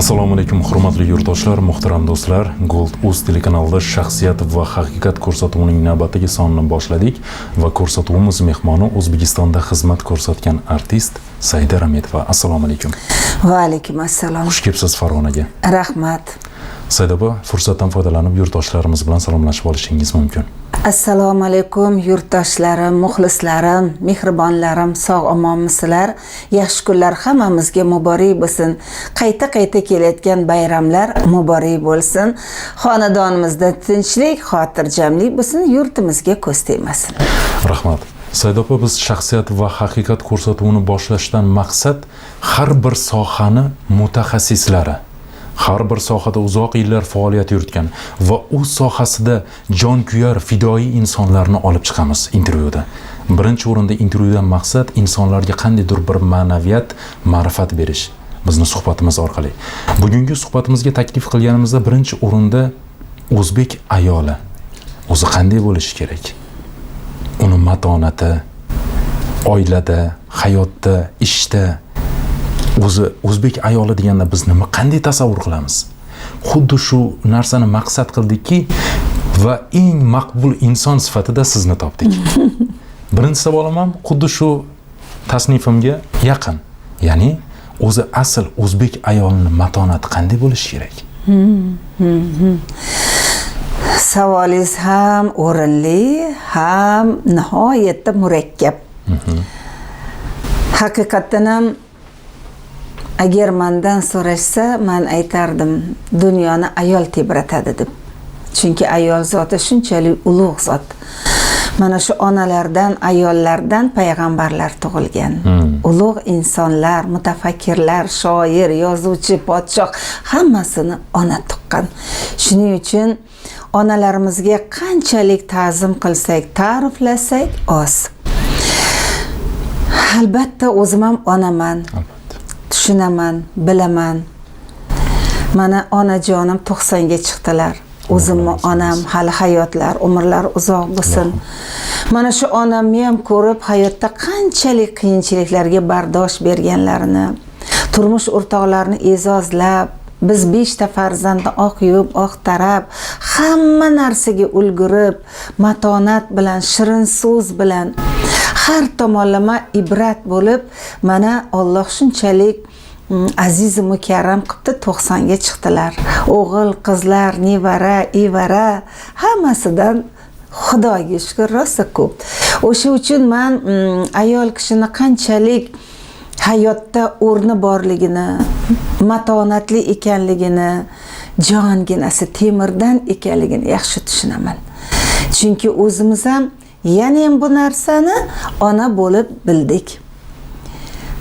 Assalomu alaykum, hurmatli yurtdoshlar, muhtaram do'stlar. Gold Uz telekanalida "Shaxsiyat va haqiqat" ko'rsatuvining navbatdagi sonini boshladik va ko'rsatuvimiz mehmoni O'zbekistonda xizmat ko'rsatgan artist Saida Rametova. Assalomu alaykum. Va alaykum assalom. Xush kelibsiz Farg'onaga. Rahmat. Saida opa, fursatdan foydalanib yurtdoshlarimiz bilan salomlashib olishingiz mumkin. Assalomu alaykum, yurtdoshlarim, muxlislarim, mehribonlarim, sog' omonmisizlar? Yaxshi kunlar hammamizga muborak bo'lsin. Qayta qayta kelayotgan bayramlar muborak bo'lsin. Xonadonimizda tinchlik, xotirjamlik bo'lsin, yurtimizga ko'z tegmasin. Rahmat, Saida opa. Biz "Shaxsiyat va haqiqat" ko'rsatuvini boshlashdan maqsad har bir sohani mutaxassislari, har bir sohada uzoq yillar faoliyat yuritgan va o'z sohasida jonkuyar, fidoyi insonlarni olib chiqamiz intervyuda. Birinchi o'rinda intervyudan maqsad insonlarga qandaydir bir ma'naviyat, ma'rifat berish bizni suhbatimiz orqali. Bugungi suhbatimizga taklif qilganimizda birinchi o'rinda o'zbek ayoli o'zi qanday bo'lishi kerak, uni matonati oilada, hayotda, ishda, o'zi o'zbek ayoli deganda biz nima, qanday tasavvur qilamiz, xuddi shu narsani maqsad qildikki va eng maqbul inson sifatida sizni topdik. Birinchi savolim ham xuddi shu tasnifimga yaqin, ya'ni o'zi asl o'zbek ayolini matonati qanday bo'lishi kerak? Savolingiz ham o'rinli, ham nihoyatda murakkab. Haqiqatdan ham, agar mandan so'rashsa, man aytardim, dunyoni ayol tebratadi deb, chunki ayol zoti shunchalik ulug' zot. Mana shu onalardan, ayollardan payg'ambarlar tug'ilgan, ulug' insonlar, mutafakkirlar, shoir, yozuvchi, podshoh, hammasini ona tuqqan. Shuning uchun onalarimizga qanchalik ta'zim qilsak, ta'riflasak oz. Albatta, o'zim ham onaman. Tushunaman, bilaman. Mana, onajonim 90ga chiqdilar. O'zimni onam hali hayotlar, umrlari uzoq bo'lsin. Mana shu onamni ham ko'rib, hayotda qanchalik qiyinchiliklarga bardosh berganlarini, turmush o'rtoqlarini e'zozlab, biz beshta farzandni oq yuvib, oq tarab, hamma narsaga ulgurib, matonat bilan, shirin so'z bilan, har tomonlama ibrat bo'lib, mana Olloh shunchalik aziz mukarram qilibdi, 90ga chiqdilar. O'g'il, qizlar, nevara, evara, hammasidan Xudoga shukur, rosa ko'p. O'sha uchun man ayol kishini qanchalik hayotda o'rni borligini, matonatli ekanligini, jonginasi temirdan ekanligini yaxshi tushunaman, chunki o'zimiz ham yana ham bu narsani ona bo'lib bildik.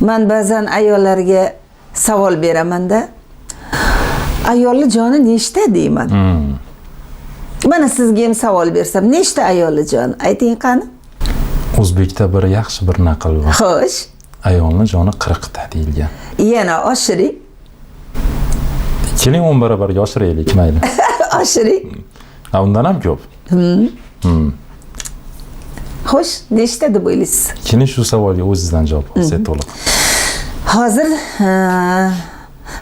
Man ba'zan ayollarga savol beramanda, "Ayolni joni nechta?" deyman. Mana sizga ham savol bersam, nechta ayolni joni, ayting qani? O'zbekda bir yaxshi bir naql bor. Xo'sh. Ayolni joni 40ta deyilgan. Yana oshiring. Keling, 10 barobarga oshiraylik, mayli. Oshiring. Ha, undan ham ko'p. Xo'sh, nechta deb o'ylaysiz? Keling, shu savolga o'zingizdan javob olsak to'liq. Hozir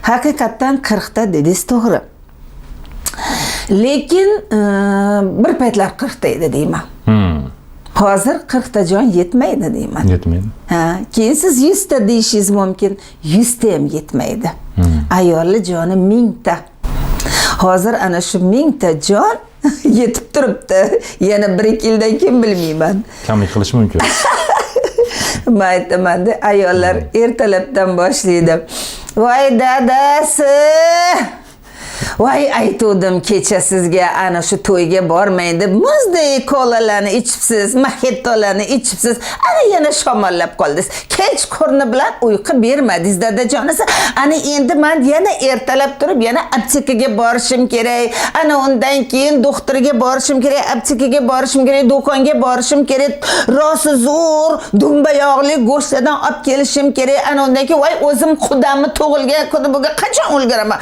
haqiqatdan 40ta dedingiz, to'g'ri, lekin bir paytlar 40ta edi deyman. Hozir 40ta jon yetmaydi deyman. Yetmaydi. Ha, keyin siz 100ta deyishingiz mumkin, 100ta ham yetmaydi. Ayolni joni 1000ta. Hozir ana shu 1000ta jon yetib turibdi. Yana 1-2 yildan keyin bilmayman. Kamlik qilishi mumkin. Man aytamanda, ayollar ertalabdan boshlaydi: "Voy dadasi, voy, aytuvdim kecha sizga, ana shu to'yga bormang deb, muzdek kolalarni ichibsiz, moxitolarni ichibsiz, ana yana shamollab qoldingiz, kechqurni bilan uyqu bermadingiz, dadajonisi. Ana endi man yana ertalab turib, yana aptekaga borishim kerak, ana undan keyin doktorga borishim kerak, aptekaga borishim kerak, do'konga borishim kerak, rosa zo'r dumba yog'li go'shtlardan olib kelishim kerak. Ana undan keyin, voy, o'zim qudamni tug'ilgan kuni, bugun qachon ulguraman,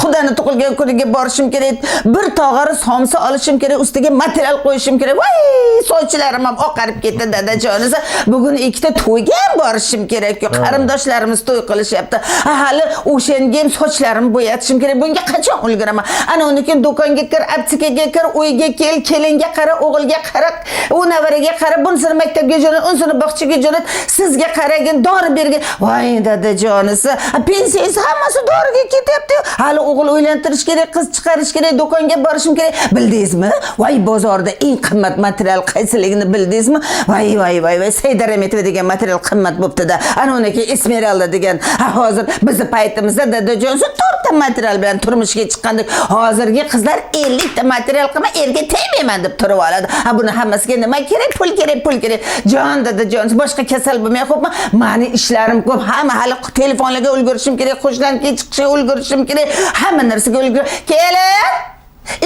qudani tug'ilgan kuniga borishim kerak, bir tog'ari somsa olishim kerak, ustiga material qo'yishim kerak. Voy, sochlarim ham oqarib ketdi dadajonisi. Bugun ikkita to'yga ham borishim kerak. Qarindoshlarimiz to'y qilishyapti. Hali o'shanga ham sochlarimni bo'yatishim kerak. Bunga qachon ulguraman? Ana undan keyin do'konga kir, aptekaga kir, uyga kel, kelinga qara, o'g'ilga qara, u nevaraga qara, bunisini maktabga jo'nat, unisini bog'chaga jo'nat, sizga qaragin, dori bergin. Voy dadajonisi, pensiyangiz hammasi doriga ketyapti. Hali o'g'il uylantirish kerak, qiz chiqarish kerak, do'konga borishim kerak. Bildingizmi? Voy, bozorda eng qimmat material qaysiligini bildingizmi? Voy voy voy voy, Saydarametova degan material qimmat bo'pti-da. Ana uniki Esmeralda degan. Ha, hozir bizni paytimizda dadajonisi 4 ta material bilan turmushga chiqqandik. Hozirgi qizlar 50 ta material qilma, erga tegmayman deb turib oladi. Ha, buni hammasiga nima kerak? Pul kerak, pul kerak. Jon dadajonisi, boshqa kasal bo'lmay xo'pmi? Mani ishlarim ko'p, hamma hali telefonlarga ulgurishim kerak, qo'shnilarga chiqishga ulgurishim kerak, hamma narsaga ulgur. Kelin,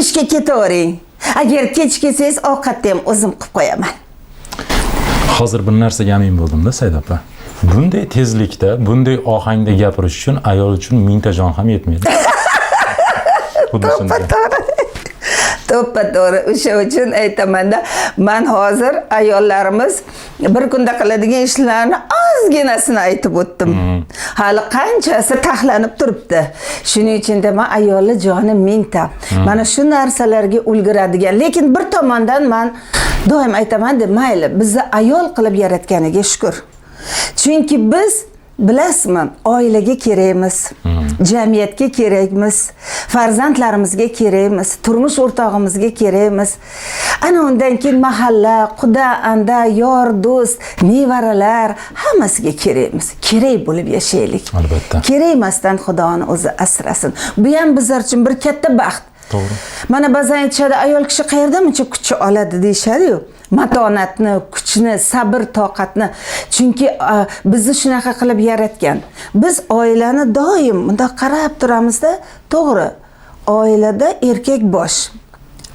ishga ketavering. Agar kech kelsangiz, ovqatni ham o'zim qilib qo'yaman. Hozir bir narsaga amin bo'ldim-da, Saida opa. Bunday tezlikda, bunday ohangda gapirish uchun ayol uchun mingta jon ham yetmaydi. Xuddi shunday. To'ppa to'g'ri. To'ppa to'g'ri. O'sha uchun aytamanda, man hozir ayollarimiz bir kunda qiladigan ishlarni ozginasini aytib o'tdim. Hali qanchasi taxlanib turibdi. Shuning uchun man ayolli joni mingta. Mana shu narsalarga ulguradigan. Lekin bir tomondan man doim aytaman deb, mayli, bizni ayol qilib yaratganiga shukur. Chunki biz, bilasizmi, oilaga kerakmiz, jamiyatga kerakmiz, farzandlarimizga kerakmiz, turmush o'rtog'imizga kerakmiz. Ana undan keyin mahalla, quda, anda, yor, do'st, nevaralar, hammasiga kerakmiz. Kerak bo'lib yashaylik. Albatta. Kerak emasdan Xudoni o'zi asrasin. Bu ham bizlar uchun bir katta baxt. To'g'ri. Mana ba'zan aytishadi, ayol kishi qayerdan buncha kuch oladi deyishadi-yu. Matonatni, kuchni, sabr, toqatni. Chunki bizni shunaqa qilib yaratgan. Biz oilani doim bundoq qarab turamizda, to'g'ri, oilada erkak bosh,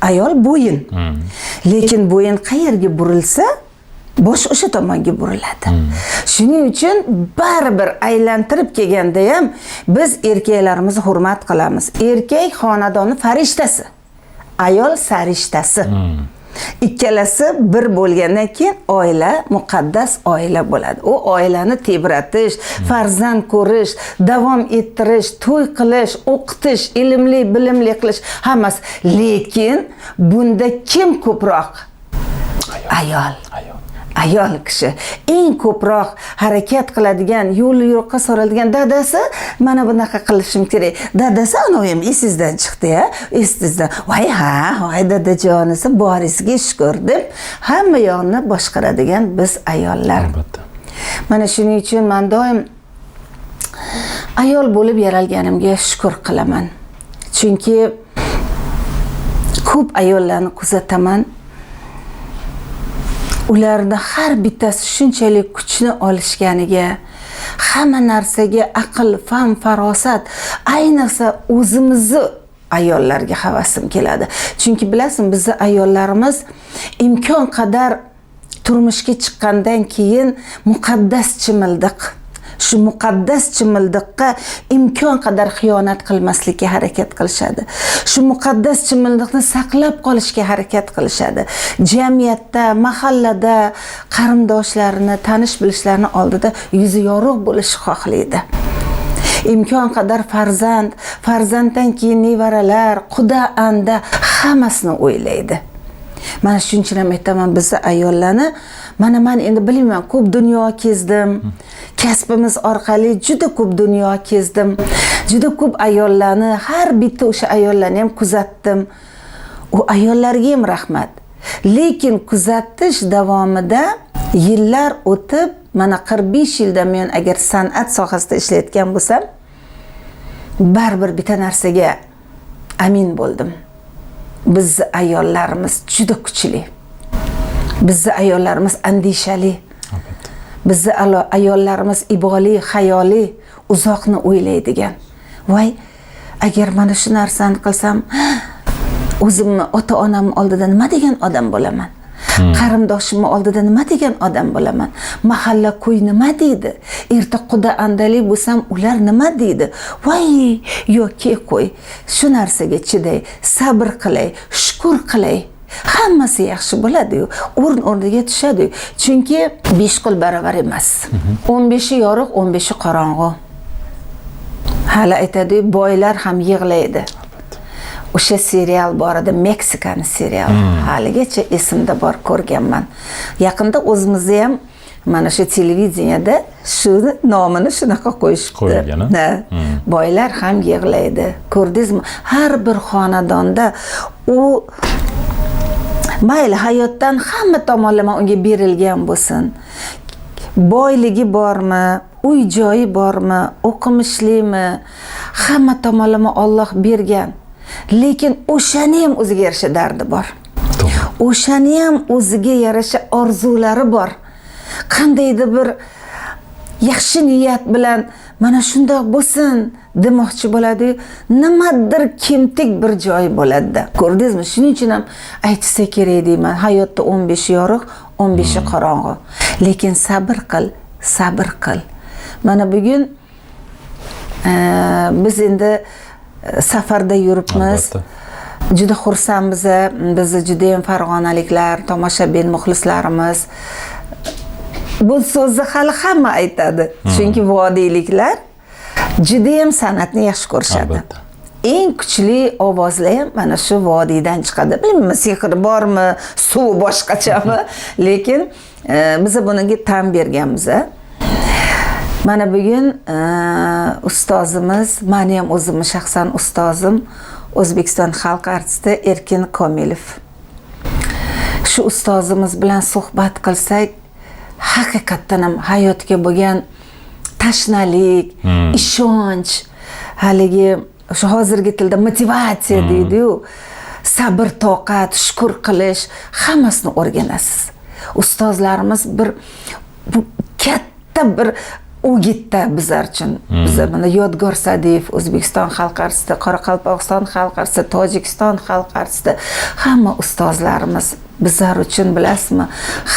ayol bo'yin. Lekin bo'yin qayerga burilsa, bosh o'sha tomonga buriladi. Shuning uchun baribir aylantirib kelganda ham biz erkaklarimizni hurmat qilamiz. Erkak xonadoni farishtasi, ayol sarishtasi. Ikkalasi bir bo'lgandan keyin oila muqaddas oila bo'ladi. U oilani tebratish, farzand ko'rish, davom ettirish, to'y qilish, o'qitish, ilmli, bilimli qilish hammasi. Lekin bunda kim ko'proq? Ayol. Ayol. Ayol kishi eng ko'proq harakat qiladigan, yo'l yo'riqqa soladigan. Dadasi, mana bunaqa qilishim kerak. Dadasi, anavi ham esingizdan chiqdi-ya, esingizdan. Voy ha, voy dadajonisi, boringizga shukur deb hamma yoqni boshqaradigan biz ayollar. Albatta. Mana shuning uchun men doim ayol bo'lib yaralganimga shukur qilaman. Chunki ko'p ayollarni kuzataman. Ularni har bittasi shunchalik kuchni olishganiga, hamma narsaga aql, fahm, farosat, ayniqsa o'zimizni ayollarga havasim keladi. Chunki bilasizmi, bizni ayollarimiz imkon qadar turmushga chiqqandan keyin muqaddas chimildiq. Shu muqaddas chimildiqqa imkon qadar xiyonat qilmaslikka harakat qilishadi. Shu muqaddas chimildiqni saqlab qolishga harakat qilishadi. Jamiyatda, mahallada qarindoshlarini, tanish bilishlarini oldida yuzi yorug' bo'lishni xohlaydi. Imkon qadar farzand, farzanddan keyin nevaralar, quda, anda hammasini o'ylaydi. Mana shuning uchun ham aytaman, bizni ayollarni, mana men endi bilmayman, ko'p dunyo kezdim. Kasbimiz orqali juda ko'p dunyo kezdim. Juda ko'p ayollarni, har bitta o'sha ayollarni ham kuzatdim. U ayollarga ham rahmat. Lekin kuzatish davomida yillar o'tib, mana 45 yildan buyon agar san'at sohasida ishlayotgan bo'lsam, baribir bitta narsaga amin bo'ldim. Bizni ayollarimiz juda kuchli. Bizni ayollarimiz andishali. Bizni ayollarimiz iboli, xayoli, uzoqni o'ylaydigan. Voy, agar mana shu narsani qilsam, o'zimni ota-onam oldida nima degan odam bo'laman? Qarindoshimni oldida nima degan odam bo'laman? Mahalla ko'y nima deydi? Erta quda andalik bo'lsam ular nima deydi? Voy, yo'qki qo'y. Shu narsaga chiday, sabr qilay, shukur qilay. Hammasi yaxshi bo'ladi-yu, o'rin o'rniga tushadi. Chunki 5 qo'l barobar emas. 15i yorug', 15i qorong'u. Hali aytadi, boylar ham yig'laydi. O'sha serial bor edi, Meksikani seriali. Haligacha esimda bor, ko'rganman. Yaqinda o'zimizni ham mana shu televideniyada shu nomini shunaqa qo'yishibdi. Qo'yilgan, Ha. Boylar ham yig'laydi. Ko'rdingizmi? Har bir xonadonda u mayli hayotdan hamma tomonlama unga berilgan bo'lsin. Boyligi bormi, uy joyi bormi, o'qimishlimi, hamma tomonlama Alloh bergan. Lekin o'shani ham o'ziga yarasha dardi bor. To'g'ri. O'shani ham o'ziga yarasha orzulari bor. Qandaydir bir yaxshi niyat bilan mana shundoq bo'lsin demoqchi bo'ladi, nimadir kemtik bir joyi bo'ladi-da. Ko'rdingizmi? Shuning uchun ham aytsa kerak deyman, hayotda 15 yorug', 15 qorong'u. Lekin sabr qil, sabr qil. Mana bugun biz endi safarda yuribmiz. Albatta. Juda xursandmiz. Bizni juda ham farg'onaliklar, tomoshabin muxlislarimiz bu so'zni hali hamma aytadi. Chunki vodiyliklar juda ham san'atni yaxshi ko'rishadi. Albatta. Eng kuchli ovozlar ham mana shu vodiydan chiqadi. Bilmayman, sehr bormi, suv boshqachami, lekin biz bunga tan berganmiz. Mana bugun ustozimiz, meni ham o'zimni shaxsan ustozim, O'zbekiston xalq artisti Erkin Komilov. Shu ustozimiz bilan suhbat qilsak, haqiqatdan ham hayotga bo'lgan tashnalik, ishonch, haligi o'sha hozirgi tilda motivatsiya deydi-yu, sabr, toqat, shukur qilish, hammasini o'rganasiz. Ustozlarimiz bir bu katta bir o'gitda bizlar uchun. Biza mana Yodgor Sa'diyev, O'zbekiston xalq artisti, Qoraqalpog'iston xalq artisti, Tojikiston xalq artisti, hamma ustozlarimiz bizlar uchun, bilasizmi,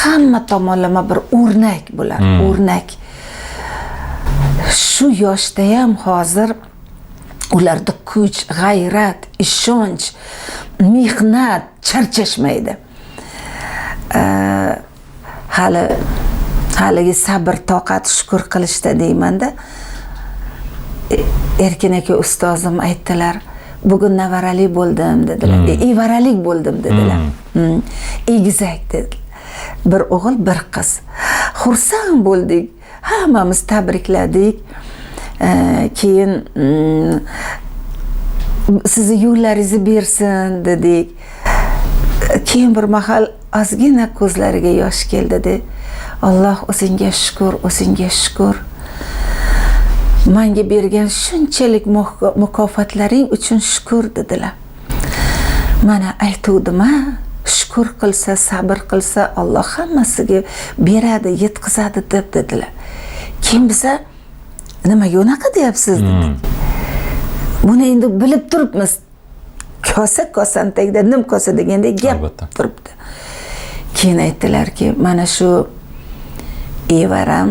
hamma tomonlama bir o'rnak bular, o'rnak. Shu yoshda ham hozir ularda kuch, g'ayrat, ishonch, mehnat charchashmaydi. Hali haligi sabr, toqat, shukur qilishda deymanda. Erkin aka ustozim aytdilar, bugun nevarali bo'ldim dedilar. Evaralik bo'ldim dedilar. Egizak dedilar. Bir o'g'il, bir qiz. Xursand bo'ldik. Hammamiz tabrikladik. Keyin sizni yo'llaringizni bersin dedik. Keyin bir mahal ozgina ko'zlariga yosh keldi de. Alloh o'zingga shukur, o'zingga shukur. Menga bergan shunchalik mukofotlaring uchun shukur dedilar. Mana aytuvdim-a, shukur qilsa, sabr qilsa, Alloh hammasiga beradi, yetkazadi deb dedilar. Keyin biza nimaga unaqa deyapsiz dedik. Buni endi bilib turibmiz. Kosa kosani tagida nim kosa degandek gap turibdi. Keyin aytdilarki, mana shu evaram,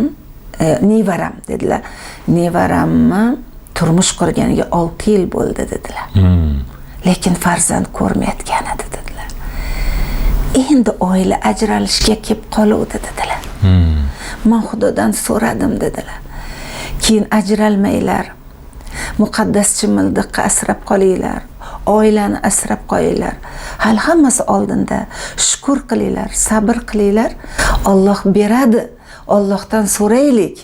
nevaram dedilar. Nevaramni turmush qurganiga 6 yil bo'ldi dedilar. Lekin farzand ko'rmayotgan edi dedilar. Endi oila ajralishga kelib qoluvdi dedilar. Men Xudodan so'radim dedilar. Keyin ajralmanglar. Muqaddas chimildiqqa asrab qolinglar. Oilani asrab qo'yinglar. Hali hammasi oldinda. Shukur qilinglar, sabr qilinglar. Alloh beradi. Allohdan so'raylik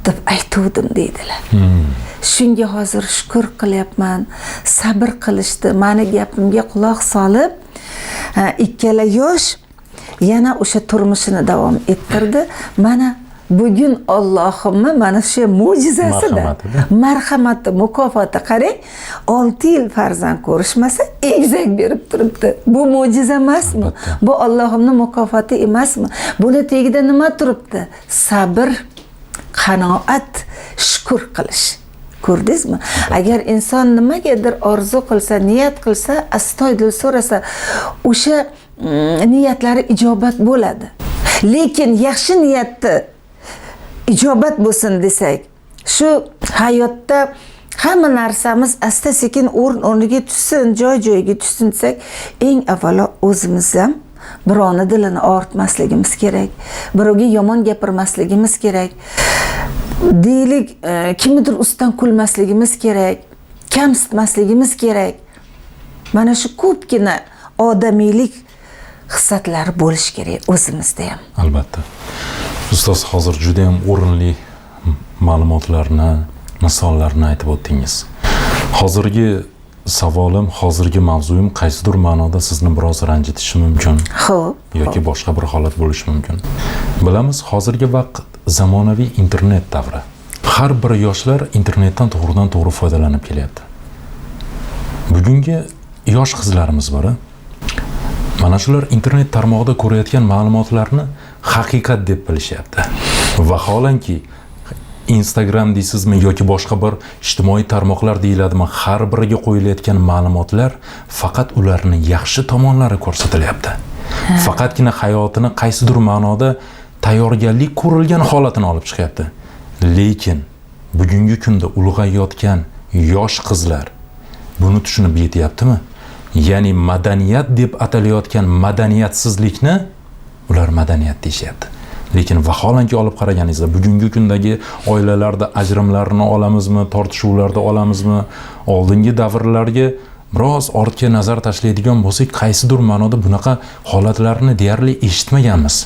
deb aytuvdim deydilar. Shunga hozir shukur qilyapman. Sabr qilishdi. Meni gapimga quloq solib, ikkala yosh yana o'sha turmushini davom ettirdi. Mana bugun Allohimni mana shu mo'jizasida, Marhamati-da. marhamati, mukofoti qarang, 6 yil farzand ko'rishmasa, egizak berib turibdi. Bu mo'jiza emasmi? Albatta. Bu Allohimning mukofoti emasmi? Buni tagida nima turibdi? Sabr, qanoat, shukur qilish. Ko'rdingizmi? Agar inson nimagadir orzu qilsa, niyat qilsa, astoydil so'rasa, o'sha niyatlari ijobat bo'ladi. Lekin yaxshi niyatni ijobat bo'lsin desak, shu hayotda hamma narsamiz asta-sekin o'rn-o'rniga tushsin, joy-joyiga tushsin desak, eng avvalo o'zimiz ham birovni dilini og'ritmasligimiz kerak, birovga yomon gapirmasligimiz kerak. Deylik, kimnidir ustidan kulmasligimiz kerak, kamsitmasligimiz kerak. Mana shu ko'pgina odamiylik hislatlari bo'lishi kerak o'zimizda ham. Albatta. Ustoz, hozir juda ham o'rinli ma'lumotlarni, misollarni aytib o'tdingiz. Hozirgi savolim, hozirgi mavzuyim qaysidir ma'noda sizni biroz ranjitishi mumkin. Xo'p. Yoki boshqa bir holat bo'lishi mumkin. Bilamiz, hozirgi vaqt zamonaviy internet davri. Har bir yoshlar internetdan to'g'ridan to'g'ri foydalanib kelyapti. Bugungi yosh qizlarimiz bor, mana shular internet tarmog'ida ko'rayotgan ma'lumotlarni haqiqat deb bilishyapti. Vaholanki Instagram deysizmi yoki boshqa bir ijtimoiy tarmoqlar deyiladimi, har biriga qo'yilayotgan ma'lumotlar faqat ularni yaxshi tomonlari ko'rsatilyapti. Faqatgina hayotini qaysidir ma'noda tayyorgarlik ko'rilgan holatini olib chiqyapti. Lekin bugungi kunda ulg'ayotgan yosh qizlar buni tushunib yetyaptimi? Ya'ni madaniyat deb atalayotgan madaniyatsizlikni ular madaniyat deyishyapti. Lekin vaholanki olib qaraganingizda bugungi kundagi oilalarda ajrimlarni olamizmi, tortishuvlarni olamizmi, oldingi davrlarga biroz ortga nazar tashlaydigan bo'lsak, qaysidir ma'noda bunaqa holatlarni deyarli eshitmaganmiz.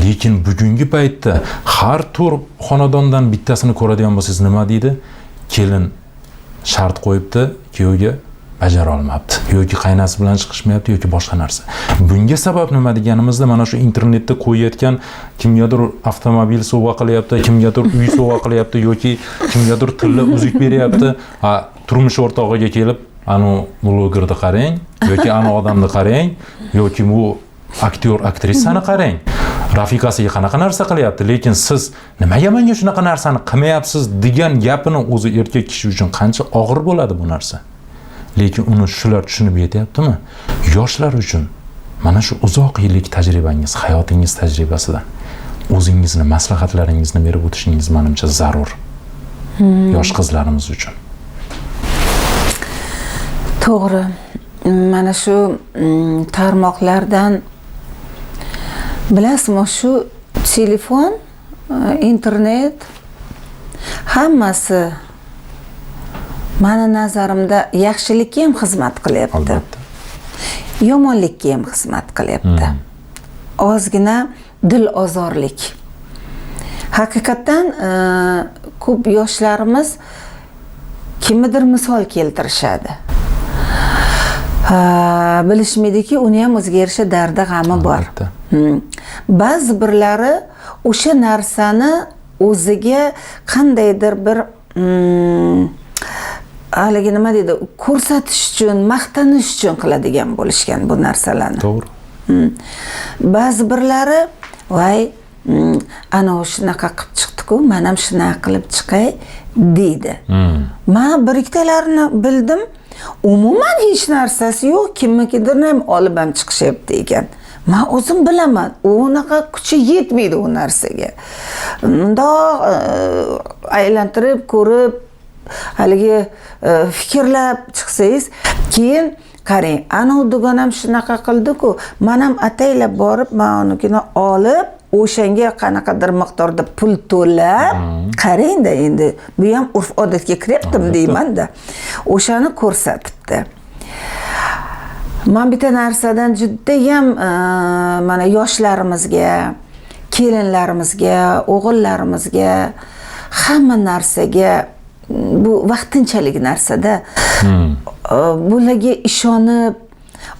Lekin bugungi paytda har to'rt xonadondan bittasini ko'radigan bo'lsangiz nima deydi? Kelin shart qo'yibdi, kuyovga bajara olmabdi yoki qaynasi bilan chiqishmayapti yoki boshqa narsa. Bunga sabab nima deganimizda mana shu internetda qo'yayotgan kimgadir avtomobil sovg'a qilyapti, kimgadir uy sovg'a qilyapti yoki kimgadir tilla uzuk beryapti. Turmush o'rtog'iga kelib, anu blogerni qarang yoki anu odamni qarang yoki bu aktyor, aktrisani qarang. Rafiqasiga qanaqa narsa qilyapti, lekin siz nimaga menga shunaqa narsani qilmayapsiz degan gapini o'zi erkak kishi uchun qancha og'ir bo'ladi bu narsa. Lekin uni shular tushunib yetyaptimi? Yoshlar uchun mana shu uzoq yillik tajribangiz, hayotingiz tajribasidan o'zingizni maslahatlaringizni berib o'tishingiz menimcha zarur. Yosh qizlarimiz uchun. To'g'ri. Mana shu tarmoqlardan bilasizmi, shu telefon, internet hammasi mani nazarimda yaxshilikka ham xizmat qilyapti. Albatta. Yomonlikka ham xizmat qilyapti. Ozgina dil ozorlik. Haqiqatdan ko'p yoshlarimiz kimnidir misol keltirishadi. Bilishmaydiki, uni ham o'ziga yarasha dardi, g'ami bor. Ba'zi birlari o'sha narsani o'ziga qandaydir bir haligi nima deydi, ko'rsatish uchun, maqtanish uchun qiladigan bo'lishgan bu narsalarni. To'g'ri. Ba'zi birlari voy, ana u shunaqa qilib chiqdi-ku, men ham shunaqa qilib chiqay deydi. Men bir ikkitalarini bildim, umuman hech narsasi yo'q, kimnikidir ham olib ham chiqishyapti ekan. Men o'zim bilaman, u unaqa kuchi yetmaydi u narsaga. Mundoq aylantirib, ko'rib, haligi fikrlab chiqsangiz, keyin qarang, ana u dugonam shunaqa qildi-ku, men ham ataylab borib, men unikini olib, o'shanga qanaqadir miqdorda pul to'lab, qarang-da endi, bu ham urf-odatga kiryaptimi deyman-da. O'shani ko'rsatibdi. Men bitta narsadan judayam mana yoshlarimizga, kelinlarimizga, o'g'illarimizga, hamma narsaga bu vaqtinchalik narsada. Bularga ishonib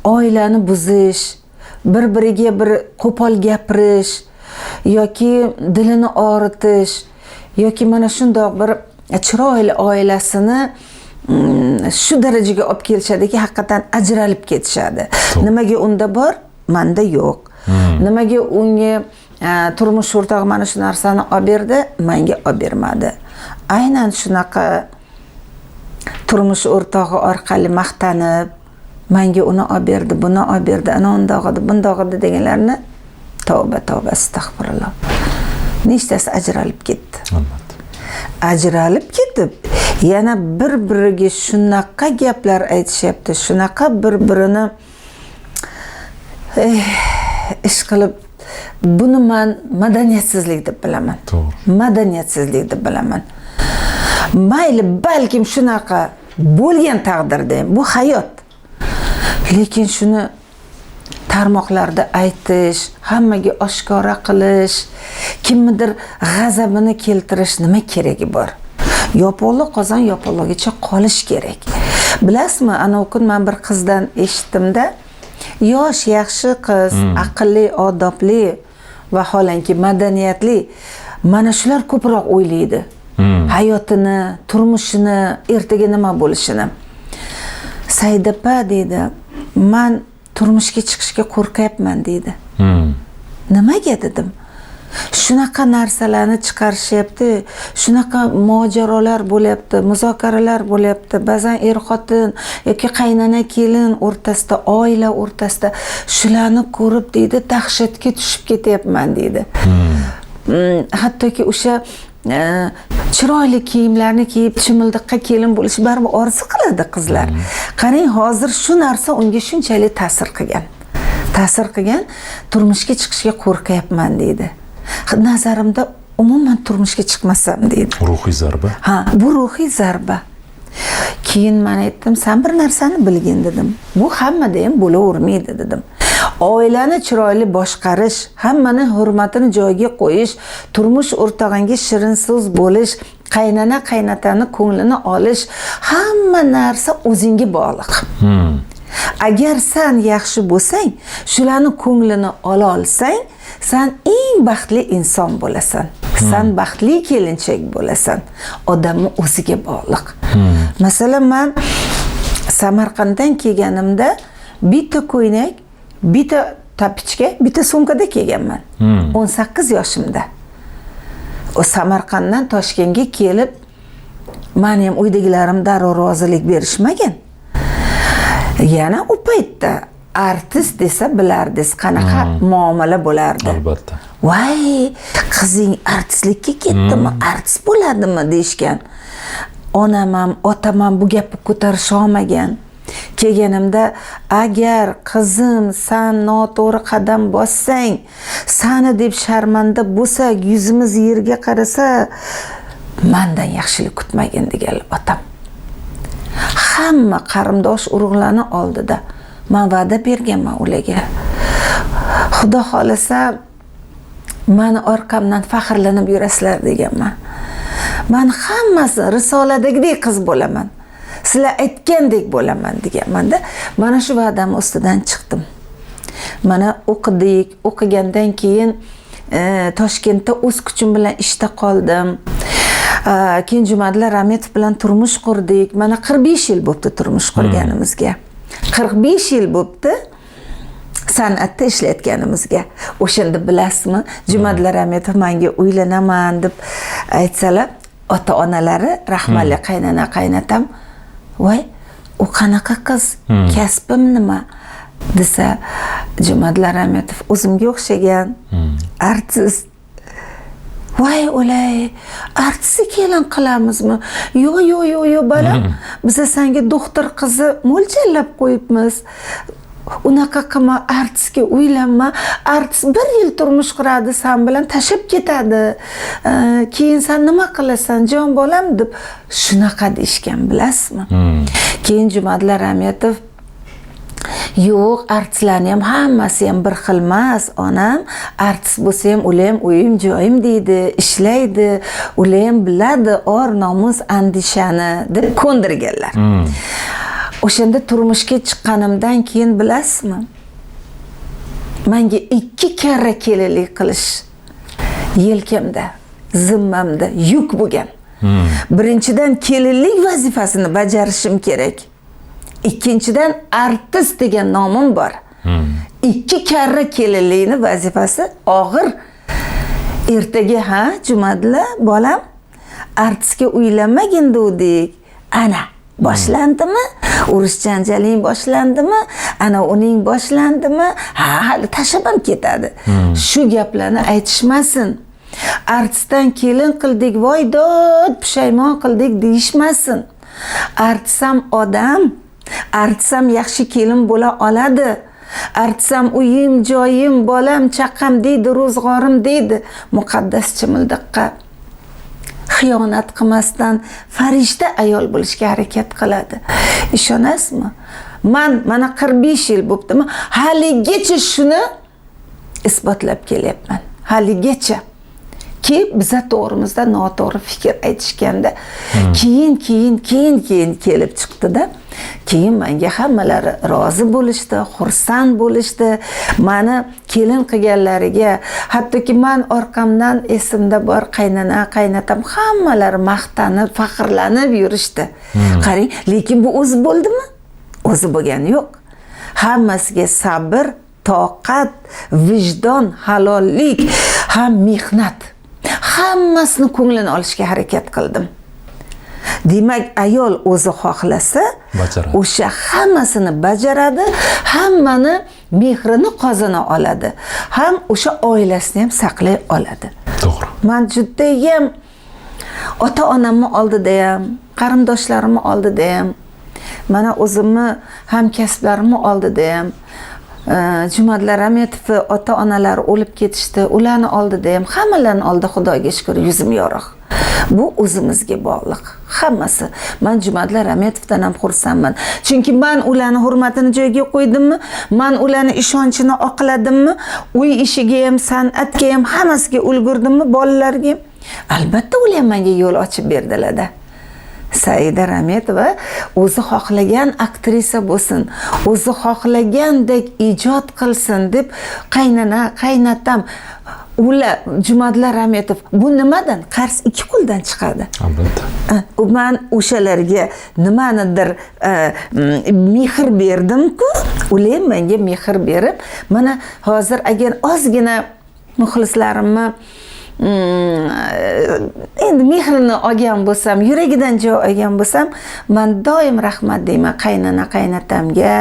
oilani buzish, bir-biriga bir qo'pol gapirish yoki dilini og'ritish yoki mana shundoq bir chiroyli oilasini shu darajaga olib kelishadiki, haqiqatan ajralib ketishadi. Nimaga unda bor, menda yo'q. Nimaga unga turmush o'rtog'i mana shu narsani olib berdi, menga olib bermadi. Aynan shunaqa turmush o'rtog'i orqali maqtanib, Menga uni olib berdi, buni olib berdi, ana undoq edi, bundoq edi deganlarni tavba tavba astag'firulloh. Nechtasi ajralib ketdi. Albatta. Ajralib ketib, yana bir-biriga shunaqa gaplar aytishyapti, shunaqa bir-birini ish qilib, buni man madaniyatsizlik deb bilaman. To'g'ri. Madaniyatsizlik deb bilaman. Mayli, balkim shunaqa bo'lgan taqdirda ham bu hayot. Lekin shuni tarmoqlarda aytish, hammaga oshkora qilish, kimnidir g'azabini keltirish nima keragi bor? Yopig'li qozon yopig'ligicha qolish kerak. Bilasizmi, ana u kun men bir qizdan eshitdimda, yosh, yaxshi qiz, aqlli, odobli, vaholanki madaniyatli. Mana shular ko'proq o'ylaydi. Hayotini, turmushini, ertaga nima bo'lishini. Saidapa deydi, man turmushga chiqishga qo'rqyapman deydi. Nimaga dedim? Shunaqa narsalarni chiqarishyapti, shunaqa mojarolar bo'lyapti, muzokaralar bo'lyapti. Ba'zan er-xotin yoki qaynona kelin o'rtasida, oila o'rtasida shularni ko'rib deydi, dahshatga tushib ketyapman deydi. Hattoki o'sha chiroyli kiyimlarni kiyib chimildiqqa kelin bo'lish baribir orzu qiladi qizlar. Qarang, hozir shu narsa unga shunchalik ta'sir qilgan. Ta'sir qilgan, turmushga chiqishga qo'rqyapman deydi. Nazarimda umuman turmushga chiqmasam deydi. Ruhiy zarba. Ha, bu ruhiy zarba. Keyin men aytdim, sen bir narsani bilgin dedim. Bu hammada ham bo'lavermaydi dedim. Oilani chiroyli boshqarish, hammani hurmatini joyiga qo'yish, turmush o'rtog'ingga shirin so'z bo'lish, qaynona qaynotani ko'nglini olish, hamma narsa o'zingga bog'liq. Agar sen yaxshi bo'lsang, shularni ko'nglini ola olsang, sen eng baxtli inson bo'lasan. Sen baxtli kelinchak bo'lasan. Odamni o'ziga bog'liq. Masalan, men Samarqanddan kelganimda bitta ko'ylak, bitta tapichka, bitta sumkada kelganman. 18 yoshimda. O Samarqanddan Toshkentga kelib, meni ham uydagilarim darrov rozilik berishmagan. Yana u paytda artist desa bilardingiz qanaqa muomala bo'lardi. Albatta. Voy, qizing artistlikka ketdimi, artist bo'ladimi deyishgan. Onam ham, otam ham bu gapni ko'tarisha olmagan. Kelganimda, agar qizim san noto'g'ri qadam bossang, sani deb sharmanda bo'lsak, yuzimiz yerga qarasa, mandan yaxshilik kutmagin deganlar otam. Hamma qarindosh urug'larni oldida man va'da berganman ularga. Xudo xolasa mani orqamdan faxrlanib yurasizlar deganman. Man hammasi risoladagidek qiz bo'laman. Sizlar aytgandek bo'laman deganmanda. Mana shu va'dam ustidan chiqdim. Mana o'qidik, o'qigandan keyin Toshkentda o'z kuchim bilan ishda qoldim. Keyin Jumadilla Rametov bilan turmush qurdik. Mana 45 yil bo'pti turmush qurganimizga. 45 yil bo'pti san'atda ishlayotganimizga. O'shanda bilasizmi, Jumadilla Rametov menga uylanaman deb aytsalar, ota-onalari rahmatli qaynona qaynotam, voy, u qanaqa qiz, kasbim nima desa, Jumadilla Rametov o'zimga o'xshagan artist. Voy o'lay, artistni kelin qilamizmi? Yo'q, yo'q, yo'q, yo'q, bolam, biza senga doktor qizi mo'ljallab qo'yibmiz. Unaqa qilma, artistga uylanma. Artist bir yil turmush quradi, sen bilan tashlab ketadi. Keyin sen nima qilasan, jon bolam deb shunaqa deyishgan, bilasizmi? Keyin Jumadilla Rametov, yo'q, artistlarni ham hammasi ham bir xil emas, onam. Artist bo'lsa ham ular ham uyim joyim deydi, ishlaydi, ular ham biladi or nomus andishani deb ko'ndirganlar. O'shanda turmushga chiqqanimdan keyin bilasizmi? Menga 2 karra kelinlik qilish yelkamda, zimmamda yuk bo'lgan. Birinchidan kelinlik vazifasini bajarishim kerak. Ikkinchidan artist degan nomim bor. 2 karra kelinlikni vazifasi og'ir. Ertaga ha, Jumadilla bolam, artistga uylanmagin dedik. Ana, boshlandimi? Urush janjaling boshlandimi, ana uning boshlandimi, ha hali tashlab ham ketadi. Shu gaplarni aytishmasin. Artistdan kelin qildik, voy dod, pushaymon qildik deyishmasin. Artist ham odam, artist ham yaxshi kelin bo'la oladi. Artist ham uyim, joyim, bolam, chaqam deydi, ro'zg'orim deydi. Muqaddas chimildiqqa xiyonat qilmasdan farishta ayol bo'lishga harakat qiladi. Ishonasizmi? Man mana 45 yil bo'ptimi, haligacha shuni isbotlab kelyapman. Haligacha. Ki biza to'g'rimizda noto'g'ri fikr aytishganda keyin kelib chiqdi-da. Keyin menga hammalari rozi bo'lishdi, xursand bo'lishdi. Meni kelin qilganlariga, hattoki men orqamdan esimda bor qaynana, qaynatam hammalari maqtanib, faxrlanib yurishdi. Qarang, lekin bu o'zi bo'ldimi? O'zi bo'lgani yo'q. Hammasiga sabr, toqat, vijdon, halollik ham mehnat. Hammasini ko'nglini olishga harakat qildim. Demak, ayol o'zi xohlasa, o'sha hammasini bajaradi, hammani mehrini qozona oladi, ham o'sha oilasini ham saqlay oladi. To'g'ri. Men judayam ota-onamni oldida ham, qarindoshlarimni oldida ham, mana o'zimni hamkasblarimni oldida ham, Jumadlar Rametov ota-onalari o'lib ketishdi, ularni oldida ham, hammalarning oldida Xudoga shukr yuzim yorug'. Bu o'zimizga bog'liq hammasi. Men Jumadlar Rametovdan ham xursandman. Chunki men ularni hurmatini joyiga qo'ydimmi, men ularni ishonchini oqladimmi, uy ishiga ham, san'atga ham, hammasiga ulgurdimmi, bolalarga ham. Albatta ular menga yo'l ochib berdilar-da. Saida Rametova o'zi xohlagan aktrisa bo'lsin, o'zi xohlagandek ijod qilsin deb qaynana, qaynatam, ular Jumadlar Rametov bu nimadan? Qars ikki qo'ldan chiqadi. Albatta. Men o'shalarga nimanidir mehr berdim-ku, ular menga mehr berib, mana hozir agar ozgina muxlislarimni endi mehrini olgan bo'lsam, yuragidan joy olgan bo'lsam, men doim rahmat deyman qaynana, qaynatamga,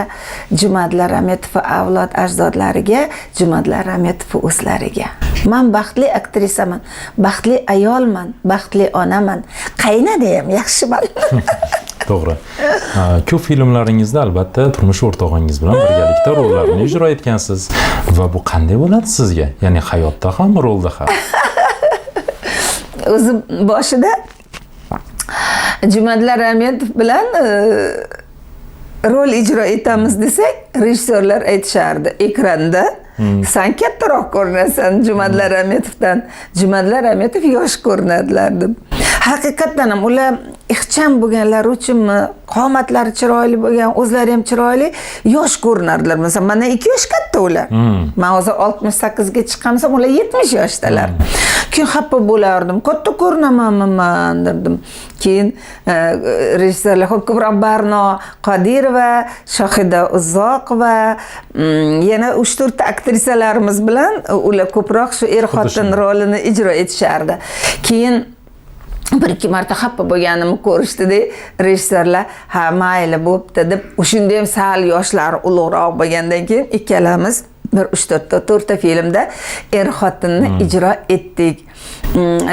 Jumadlar Rametov avlod ajdodlariga, Jumadlar Rametov o'zlariga. Men baxtli aktrisaman, baxtli ayolman, baxtli onaman. Qaynada ham yaxshiman. To'g'ri. Ko'p filmlaringizda albatta turmush o'rtog'ingiz bilan birgalikda rollarni ijro etgansiz va bu qanday bo'ladi sizga? Ya'ni hayotda ham, rolda ham. O'zi boshida Jumadlar Rametov bilan rol ijro etamiz desak, rejissyorlar aytishardi ekranda san kattaroq ko'rinasan Jumadlar Rametovdan. Jumadlar Rametov yosh ko'rinadilar deb. Haqiqatan ham ular ixcham bo'lganlari uchunmi, qomatlari chiroyli bo'lgan, o'zlari ham chiroyli, yosh ko'rinardilar. Masalan, mendan 2 yosh katta ular. Men hozir 68 ga chiqqansam, ular 70 yoshdalar. Keyin xafa bo'lardim, katta ko'rinamanmi man derdim. Keyin rejissyorlar xo'p ko'proq Barno Qodirova, Shohida Uzoqova, yana 3-4 ta aktrisalarimiz bilan ular ko'proq shu er-xotin rolini ijro etishardi. Keyin bir ikki marta xafa bo'lganimni ko'rishdida rejissyorlar, ha mayli bo'pti deb, o'shanda ham sal yoshlari ulug'roq bo'lgandan keyin ikkalamiz bir 3-4 ta filmda er-xotinni ijro etdik.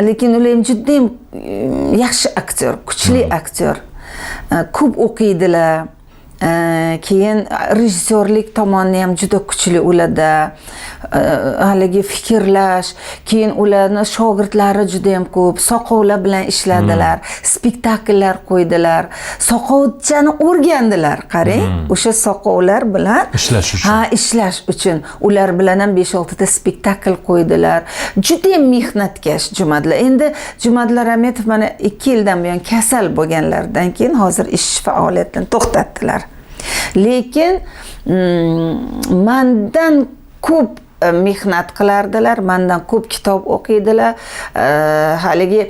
Lekin ular ham juda ham yaxshi aktyor, kuchli aktyor. Ko'p o'qiydilar. Keyin rejissyorlik tomoni ham juda kuchli ularda. Haligi fikrlash, keyin ularni shogirdlari juda ham ko'p, soqovlar bilan ishladilar, spektakllar qo'ydilar, soqovchani o'rgandilar, qarang, o'sha soqovlar bilan ishlash uchun. Ha, ishlash uchun ular bilan ham 5-6 ta spektakl qo'ydilar. Juda ham mehnatkash Jumadlar. Endi Jumadlar Rametov mana 2 yildan buyon kasal bo'lganlaridan keyin hozir ish faoliyatini to'xtatdilar. Lekin mandan ko'p mehnat qilardilar, mandan ko'p kitob o'qiydilar. Haligi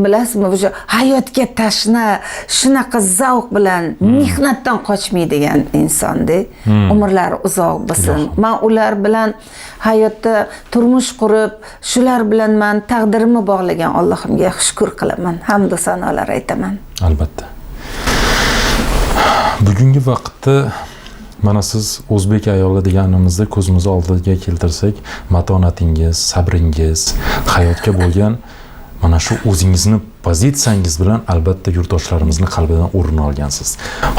bilasizmi, o'sha hayotga tashna, shunaqa zavq bilan mehnatdan qochmaydigan insonda. Umrlari uzoq bo'lsin. Men ular bilan hayotda turmush qurib, shular bilan men taqdirimni bog'lagan Allohimga shukr qilaman, hamd va sanolar aytaman. Albatta. Bugungi vaqtda mana siz o'zbek ayoli deganimizda ko'zimiz oldiga keltirsak, matonatingiz, sabringiz, hayotga bo'lgan mana shu o'zingizni pozitsiyangiz bilan albatta yurtdoshlarimizni qalbidan o'rin olgansiz.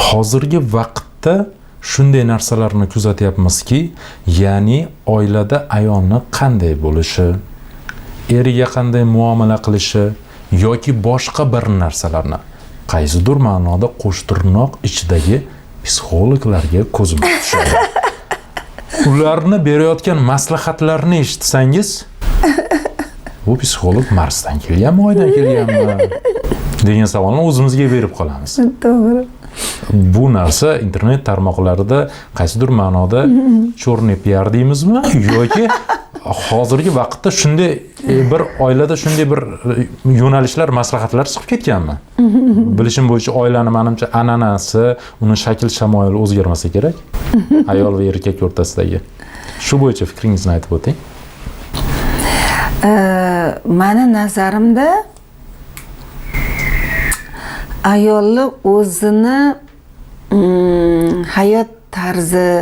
Hozirgi vaqtda shunday narsalarni kuzatyapmizki, ya'ni oilada ayolni qanday bo'lishi, eriga qanday muomala qilishi yoki boshqa bir narsalarni qaysidir ma'noda qo'shtirnoq ichidagi psixologlarga ko'zimiz tushadi. Ularni berayotgan maslahatlarni eshitsangiz, bu psixolog Marsdan kelganmi, Oydan kelganmi degan savolni o'zimizga berib qolamiz. To'g'ri. Bu narsa internet tarmoqlarida qaysidir ma'noda черный пиар deymizmi yoki hozirgi vaqtda shunday bir oilada shunday bir yo'nalishlar, maslahatlar chiqib ketganmi? Bilishim bo'yicha oilani, manimcha, an'anasi, uni shakl shamoyili o'zgarmasa kerak. Ayol va erkak o'rtasidagi. Shu bo'yicha fikringizni aytib o'ting. Mani nazarimda ayolni o'zini hayot tarzi,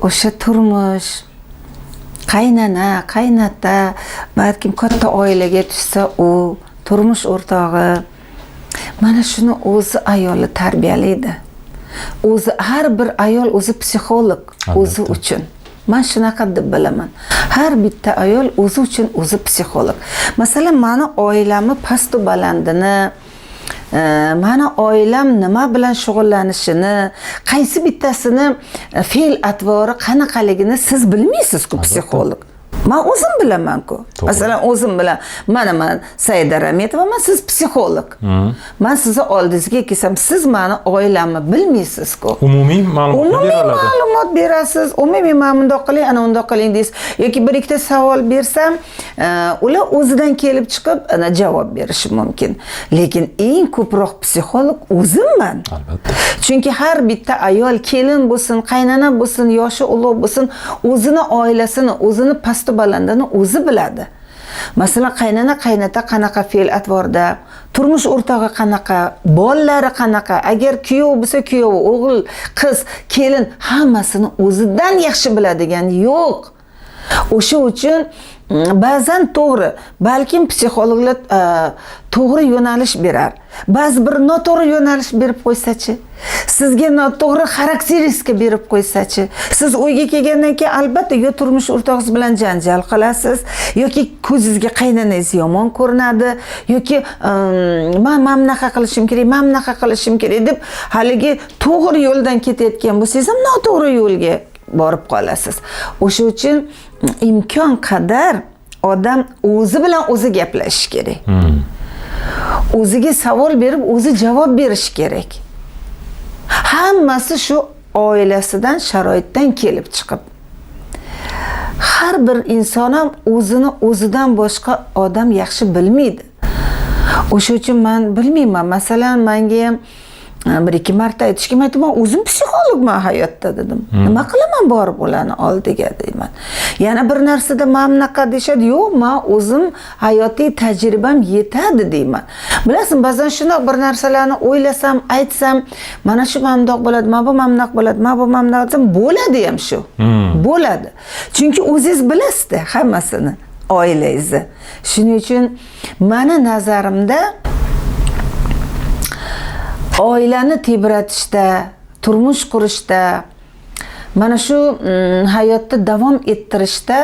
o'sha turmush, qaynana, qaynota, balkim katta oilaga tushsa, u turmush o'rtog'i, mana shuni o'zi ayolni tarbiyalaydi. O'zi har bir ayol o'zi psixolog o'zi uchun. Man shunaqa deb bilaman. Har bitta ayol o'zi uchun o'zi psixolog. Masalan, mani oilamni pastu balandini, mani oilam nima bilan shug'ullanishini, qaysi bittasini fe'l atvori qanaqaligini siz bilmaysiz-ku, psixolog. Man o'zim bilaman-ku. Masalan, o'zim bilan, mana man Saida Rametovaman, siz psixolog. Man sizni oldingizga kelsam, siz mani oilamni bilmaysiz-ku. Umumiy ma'lumotni Umumiy bera oladi. ma'lumot berasiz. Umumiy mana bundoq qiling, ana undoq qiling deysiz. Yoki bir ikkita savol bersam, ular o'zidan kelib chiqib, ana javob berishi mumkin. Lekin eng ko'proq psixolog o'zimman. Albatta. Chunki har bitta ayol, kelin bo'lsin, qaynona bo'lsin, yoshi ulug' bo'lsin, o'zini oilasini, o'zini pastu balandini o'zi biladi. Masalan, qaynona, qaynota qanaqa fe'l atvorda, turmush o'rtog'i qanaqa, bolalari qanaqa, agar kuyov bo'lsa kuyovi, o'g'il, qiz, kelin, hammasini o'zidan yaxshi biladigan yo'q. O'sha uchun ba'zan to'g'ri, balkim psixologlar to'g'ri yo'nalish berar. Ba'zi bir noto'g'ri yo'nalish berib qo'ysachi, sizga noto'g'ri xarakteristika berib qo'ysachi, siz uyga kelgandan keyin albatta yo turmush o'rtog'ingiz bilan janjal qilasiz, yoki ko'zingizga qaynonangiz yomon ko'rinadi, yoki man bunaqa qilishim kerak, man bunaqa qilishim kerak deb haligi to'g'ri yo'ldan ketayotgan bo'lsangiz ham noto'g'ri yo'lga borib qolasiz. O'sha uchun imkon qadar odam o'zi bilan o'zi gaplashish kerak. O'ziga savol berib, o'zi javob berishi kerak. Hammasi shu oilasidan, sharoitdan kelib chiqib. Har bir inson ham o'zini o'zidan boshqa odam yaxshi bilmaydi. O'sha uchun man bilmayman, masalan, menga ham bir ikki marta aytishgan, man aytdim, man o'zim psixologman hayotda dedim. Nima qilaman borib ularni oldiga deyman. Yana bir narsada mana bunaqa deyishadi, yo'q, man o'zim hayotiy tajribam yetadi deyman. Bilasizmi, ba'zan shundoq bir narsalarni o'ylasam, aytsam, mana shu mana bundoq bo'ladi, mana bu mana bunaqa bo'ladi, mana bu mana bunaqa desam, bo'ladi ham shu. Bo'ladi. Chunki o'zingiz bilasizda hammasini, oilangizni. Shuning uchun mani nazarimda oilani tebratishda, turmush qurishda, mana shu hayotda davom ettirishda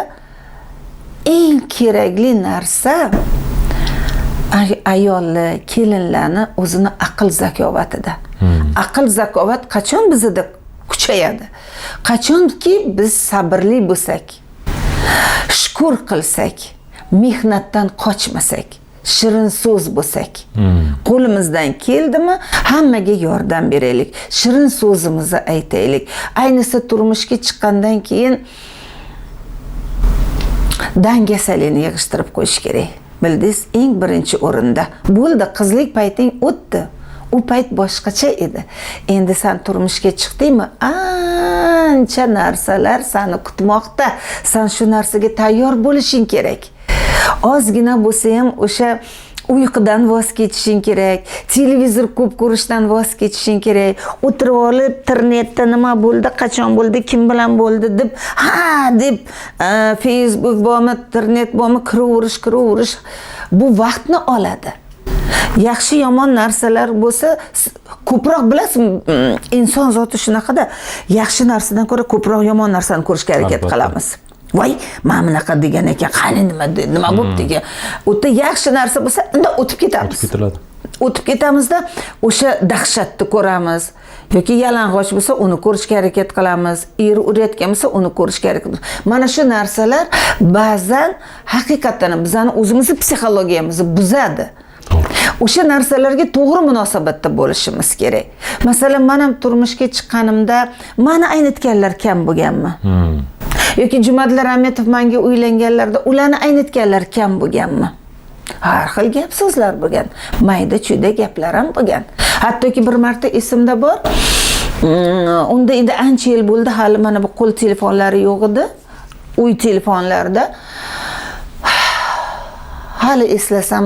eng kerakli narsa ayolni, kelinlarni o'zini aql zakovatida. Aql zakovat qachon bizda kuchayadi? Qachonki biz sabrli bo'lsak, shukur qilsak, mehnatdan qochmasak, shirin so'z bo'lsak, qo'limizdan keldimi hammaga yordam beraylik, shirin so'zimizni aytaylik. Ayniqsa turmushga chiqqandan keyin dangasalikni yig'ishtirib qo'yish kerak. Bildingiz, eng birinchi o'rinda. Bo'ldi, qizlik payting o'tdi. U payt boshqacha edi. Endi sen turmushga chiqdingmi? Ancha narsalar seni kutmoqda. Sen shu narsaga tayyor bo'lishing kerak. Ozgina bo'lsa ham o'sha Uyqudan voz kechishing kerak, televizor ko'p ko'rishdan voz kechishing kerak. O'tirib olib internetda nima bo'ldi, qachon bo'ldi, kim bilan bo'ldi deb, ha deb Facebook bormi, internet bormi, kiraverish bu vaqtni oladi. Yaxshi yomon narsalar bo'lsa ko'proq bilasiz, inson zoti shunaqada, yaxshi narsadan ko'ra ko'proq yomon narsani ko'rishga harakat qilamiz. Voy, mana bunaqa degan ekan, qani nima bo'pti degan. U yerda yaxshi narsa bo'lsa, unda o'tib ketamiz. O'tib ketiladi. O'tib ketamizda o'sha dahshatni ko'ramiz. Yoki yalang'och bo'lsa, uni ko'rishga harakat qilamiz. Eri urayotgan bo'lsa, uni ko'rishga harakat qilamiz. Mana shu narsalar ba'zan haqiqatan bizani o'zimizni psixologiyamizni buzadi. O'sha narsalarga to'g'ri munosabatda bo'lishimiz kerak. Masalan, men ham turmushga chiqqanimda meni aynitganlar kam bo'lganmi? Yoki Jumadil Rametov menga uylanganlarda ularni aynitganlar kam bo'lganmi? Har xil gap so'zlar bo'lgan, mayda chuyda gaplar ham bo'lgan. Hattoki bir marta esimda bor, unda endi ancha yil bo'ldi, hali mana bu qo'l telefonlari yo'q edi, uy telefonlarida. Hali eslasam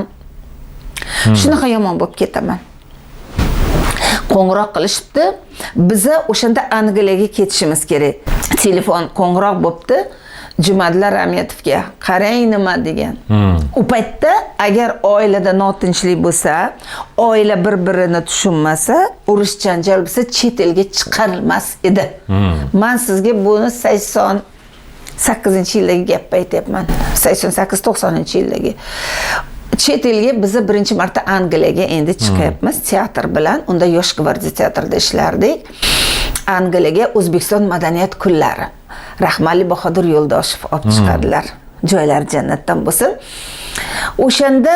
shunaqa yomon bo'lib ketaman. Qo'ng'iroq qilishibdi. Biza o'shanda Angliyaga ketishimiz kerak. Telefon qo'ng'iroq bo'pti. Jumadil Rametovga qarang nima degan. U paytda agar oilada notinchlik bo'lsa, oila bir-birini tushunmasa, urush janjal bo'lsa, chet elga chiqarilmas edi. Men sizga buni 88-yildagi gapni aytyapman. 88-90-yildagi. Chet elga biza birinchi marta Angliyaga endi chiqyapmiz teatr bilan. Unda Yosh gvardiya teatrida ishlardik. Angliyaga O'zbekiston madaniyat kunlari. Rahmatli Bahodir Yo'ldoshev olib chiqadilar. Joylari jannatdan bo'lsin. O'shanda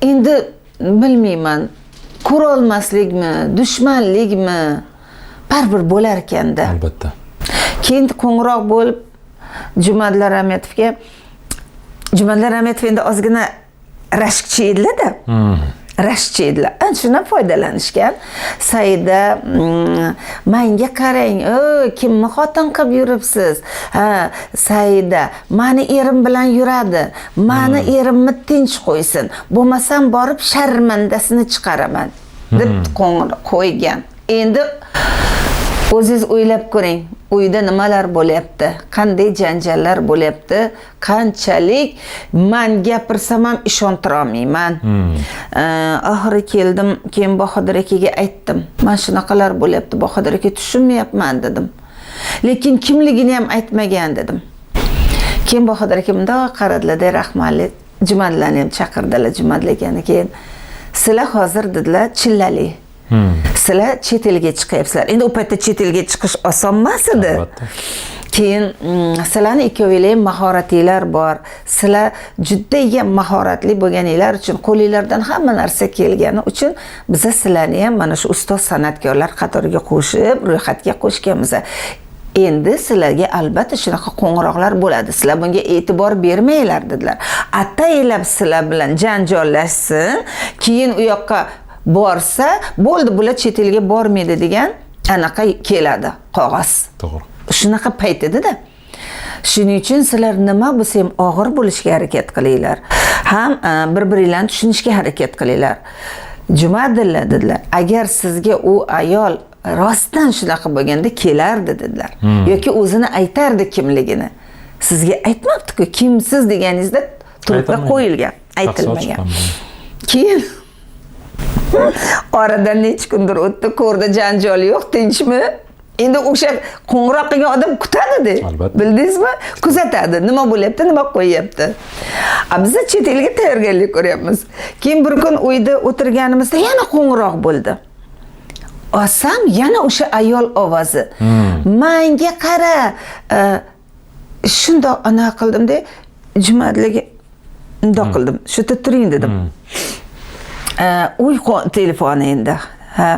endi bilmayman, ko'ra olmaslikmi, dushmanlikmi, baribir bo'lar ekanda. Albatta. Keyin qo'ng'iroq bo'lib Jumadil Rametovga, Jumadil Rametov endi ozgina rashkchi edilar-da. Rashkchi edilar. Ana shundan foydalanishgan. Saida, menga qarang, kimni xotin qilib yuribsiz? Ha, Saida, mani erim bilan yuradi. Mani erimni tinch qo'ysin. Bo'lmasam borib sharmandasini chiqaraman deb qo'ng'iroq qo'ygan. Endi o'zingiz o'ylab ko'ring, uyda nimalar bo'lyapti, qanday janjallar bo'lyapti, qanchalik man gapirsam ham ishontira olmayman. Oxiri keldim, keyin Bahodir akaga aytdim. Mana shunaqalar bo'lyapti, Bahodir aka, tushunmayapman dedim. Lekin kimligini ham aytmagan dedim. Keyin Bahodir aka bundoq qaradilar-da, rahmatli Jumadillarni ham chaqirdilar, Jumadil akani. Keyin sizlar hozir dedilar, chillali. Sizlar chet elga chiqyapsizlar. Endi u paytda chet elga chiqish oson emas edi. Keyin sizlarni ikkovinglar ham mahoratinglar bor. Sizlar judayam mahoratli bo'lganinglar uchun, qo'linglardan hamma narsa kelgani uchun biza sizlarni ham mana shu ustoz san'atkorlar qatoriga qo'shib, ro'yxatga qo'shganmiz. Endi sizlarga albatta shunaqa qo'ng'iroqlar bo'ladi. Sizlar bunga e'tibor bermanglar dedilar. Ataylab sizlar bilan janjallashsin, keyin u yoqqa borsa, bo'ldi, bular chet elga bormaydi degan anaqa keladi qog'oz. Shunaqa payt edi-da. Shuning uchun sizlar nima bo'lsa ham og'ir bo'lishga harakat qilinglar. Ham bir-biringlarni tushunishga harakat qilinglar. Jumadillar dedilar, agar sizga u ayol rostdan shunaqa bo'lganda kelardi dedilar. Yoki o'zini aytardi kimligini. Sizga aytmabdi-ku, kimsiz deganingizda trubka Aytolmagan. qo'yilgan, Shaxsi aytilmagan. ochiq ham. Keyin oradan necha kundir o'tdi, ko'rdi janjal yo'q, tinchmi? Endi o'sha qo'ng'iroq qilgan odam kutadi-da. Albatta. Bildingizmi? Kuzatadi, nima bo'lyapti, nima qo'yyapti. A biz chet elga tayyorgarlik ko'ryapmiz. Keyin bir kun uyda o'tirganimizda yana qo'ng'iroq bo'ldi. Olsam yana o'sha ayol ovozi. Menga qara, shundoq ana qildimda, Jumadilga bundoq qildim. Shu yerda turing dedim. Uy telefoni endi. Ha.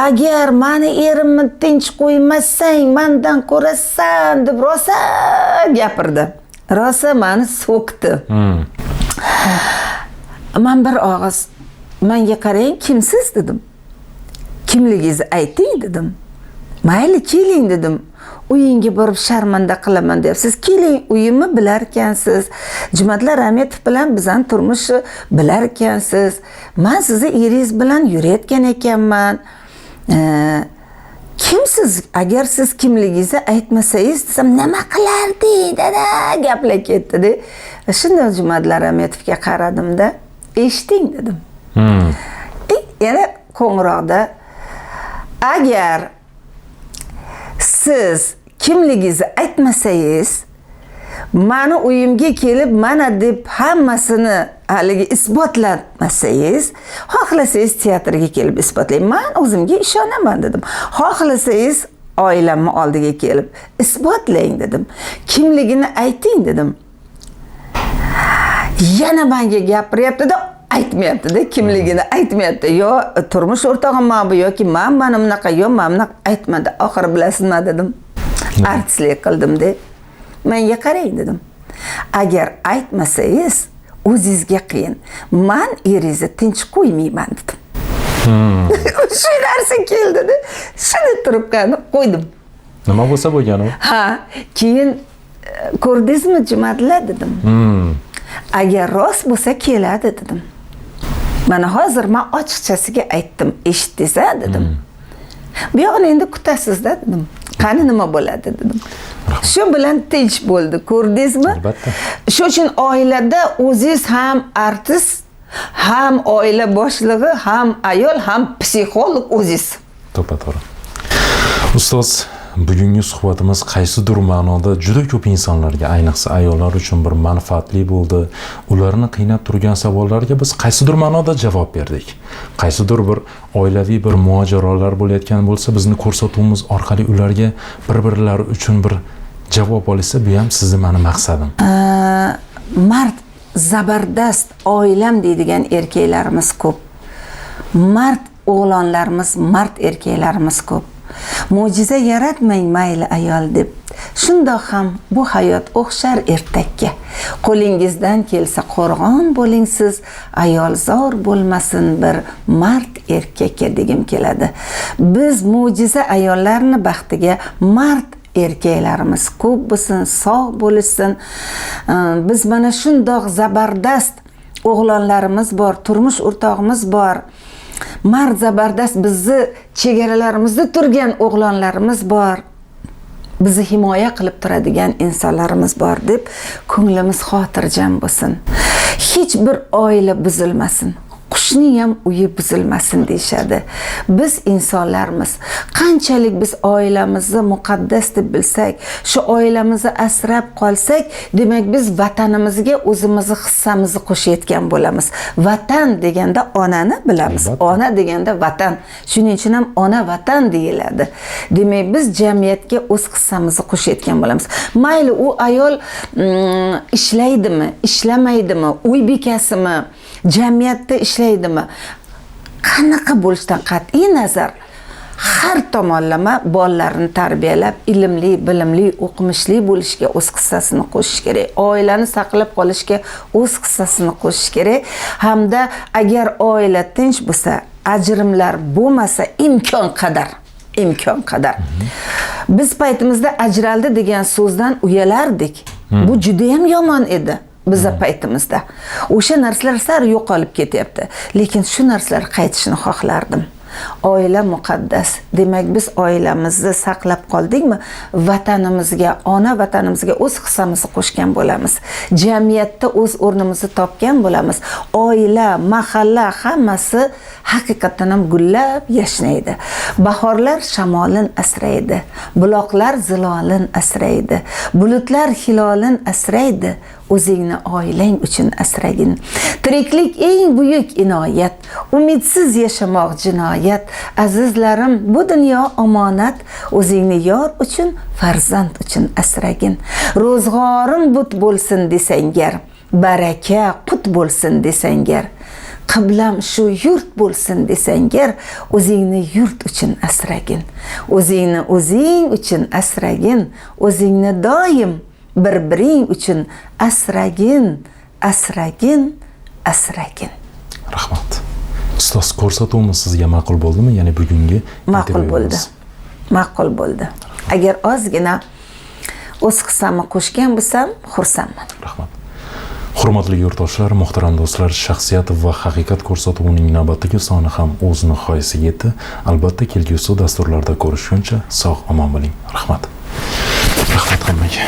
Agar mani erimni tinch qo'ymasang, mandan ko'rasan deb rosa gapirdi. Rosa mani so'kdi. Man bir og'iz, menga qarang, kimsiz dedim. Kimligingizni ayting dedim. Mayli, keling dedim. Uyingga borib sharmanda qilaman deyapsiz. Keling, uyimni bilarkansiz. Jumatlar Rametov bilan bizani turmushni bilarkansiz. Man sizni eringiz bilan yurayotgan ekanman. Kimsiz? Agar siz kimligingizni aytmasangiz desam, nima qilarding dada, gaplar ketdi-da. Shunda Jumatlar Rametovga qaradimda, eshiting dedim. Yana qo'ng'iroqda, agar siz kimligingizni aytmasangiz, mani uyimga kelib mana deb hammasini haligi isbotlatmasangiz, xohlasangiz teatrga kelib isbotlang, man o'zimga ishonaman dedim. Xohlasangiz oilamni oldiga kelib isbotlang dedim. Kimligini ayting dedim. Yana menga gapiryapti-da, aytmayapti-da, kimligini aytmayapti. Yo turmush o'rtog'im man bu, yoki man mana bunaqa, yo man bunaqa aytmadi. Oxiri bilasizmi dedim. Artistlik qildim-da. Menga qarang dedim. Agar aytmasangiz, o'zingizga qiyin. Man eringizni tinch qo'ymayman dedim. Shu narsa keldi-da. Shuni trubkani qo'ydim. Nima bo'lsa bo'lgani u? Ha, keyin ko'rdingizmi Jumatlar dedim. Agar rost bo'lsa keladi dedim. Mana hozir men ochiqchasiga aytdim, eshitdingiz-a dedim. Bu yog'ini endi kutasizda dedim. Qani nima bo'ladi dedim. Shu bilan tinch bo'ldi, ko'rdingizmi? Albatta. Shu uchun oilada o'zingiz ham artist, ham oila boshlig'i, ham ayol, ham psixolog o'zingiz. To'ppa-to'g'ri. Ustoz, bugungi suhbatimiz qaysidir ma'noda juda ko'p insonlarga, ayniqsa ayollar uchun bir manfaatli bo'ldi. Ularni qiynab turgan savollarga biz qaysidir ma'noda javob berdik. Qaysidir bir oilaviy bir mojarolar bo'layotgan bo'lsa, bizni ko'rsatuvimiz orqali ularga bir-birlari uchun bir javob olsa, bu ham sizni mani maqsadim. Mard, zabardast oilam deydigan erkaklarimiz ko'p. Mard o'g'lonlarimiz, mard erkaklarimiz ko'p. Mo'jiza yaratmang mayli ayol deb. Shundoq ham bu hayot o'xshar ertakka. Qo'lingizdan kelsa qo'rg'on bo'ling siz, ayol zor bo'lmasin bir mard erkakka degim keladi. Biz mo'jiza ayollarni baxtiga mard erkaklarimiz ko'p bo'lsin, sog' bo'lishsin. Biz mana shundoq zabardast o'g'lonlarimiz bor, turmush o'rtog'imiz bor. Mard zabardast bizni chegaralarimizda turgan o'g'lonlarimiz bor. Bizni himoya qilib turadigan insonlarimiz bor deb ko'nglimiz xotirjam bo'lsin. Hech bir oila buzilmasin. Qushning ham uyi buzilmasin deyshadi. Biz insonlarmiz. Qanchalik biz oilamizni muqaddas deb bilsak, shu oilamizni asrab qolsak, demak biz vatanimizga o'zimizni hissamizni qo'shayotgan bo'lamiz. Vatan deganda onani bilamiz. Albatta. Ona deganda vatan. Shuning uchun ham ona vatan deyiladi. Demak biz jamiyatga o'z hissamizni qo'shayotgan bo'lamiz. Mayli u ayol ishlaydimi, ishlamaydimi, uy bekasimi, jamiyatda ishlaydimi, qanaqa bo'lishidan qat'iy nazar har tomonlama bolalarini tarbiyalab, ilmli, bilimli, o'qimishli bo'lishga o'z hissasini qo'shish kerak. Oilani saqlab qolishga o'z hissasini qo'shish kerak. Hamda agar oila tinch bo'lsa, ajrimlar bo'lmasa, imkon qadar, imkon qadar. Biz paytimizda ajraldi degan so'zdan uyalardik. Bu juda ham yomon edi. Biza paytimizda. O'sha narsalar sar yo'qolib ketyapti. Lekin shu narsalar qaytishini xohlardim. Oila muqaddas. Demak, biz oilamizni saqlab qoldikmi, vatanimizga, ona vatanimizga o'z hissamizni qo'shgan bo'lamiz. Jamiyatda o'z o'rnimizni topgan bo'lamiz. Oila, mahalla hammasi haqiqatan ham gullab yashnaydi. Bahorlar shamolin asraydi, buloqlar zilolin asraydi, bulutlar hilolin asraydi. O'zingni oilang uchun asragin. Tiriklik eng buyuk inoyat, umidsiz yashamoq jinoyat. Azizlarim, bu dunyo omonat, o'zingni yor uchun, farzand uchun asragin. Ro'zg'orim but bo'lsin desangar, baraka qut bo'lsin desangar, qiblam shu yurt bo'lsin desangar, o'zingni yurt uchun asragin. O'zingni o'zing uchun asragin, o'zingni doim bir-biring uchun asragin, asragin, asragin. Rahmat. Ustoz, ko'rsatuvimiz sizga ma'qul bo'ldimi? Ya'ni bugungi Ma'qul bo'ldi. intervyuimiz. Ma'qul bo'ldi. Agar ozgina o'z hissamni qo'shgan bo'lsam, xursandman. Rahmat. Hurmatli yurtdoshlar, muhtaram do'stlar, Shaxsiyat va haqiqat ko'rsatuvining navbatdagi soni ham o'z nihoyasiga yetdi. Albatta, kelgusi dasturlarda ko'rishguncha sog' omon bo'ling. Rahmat. Rahmat hammaga.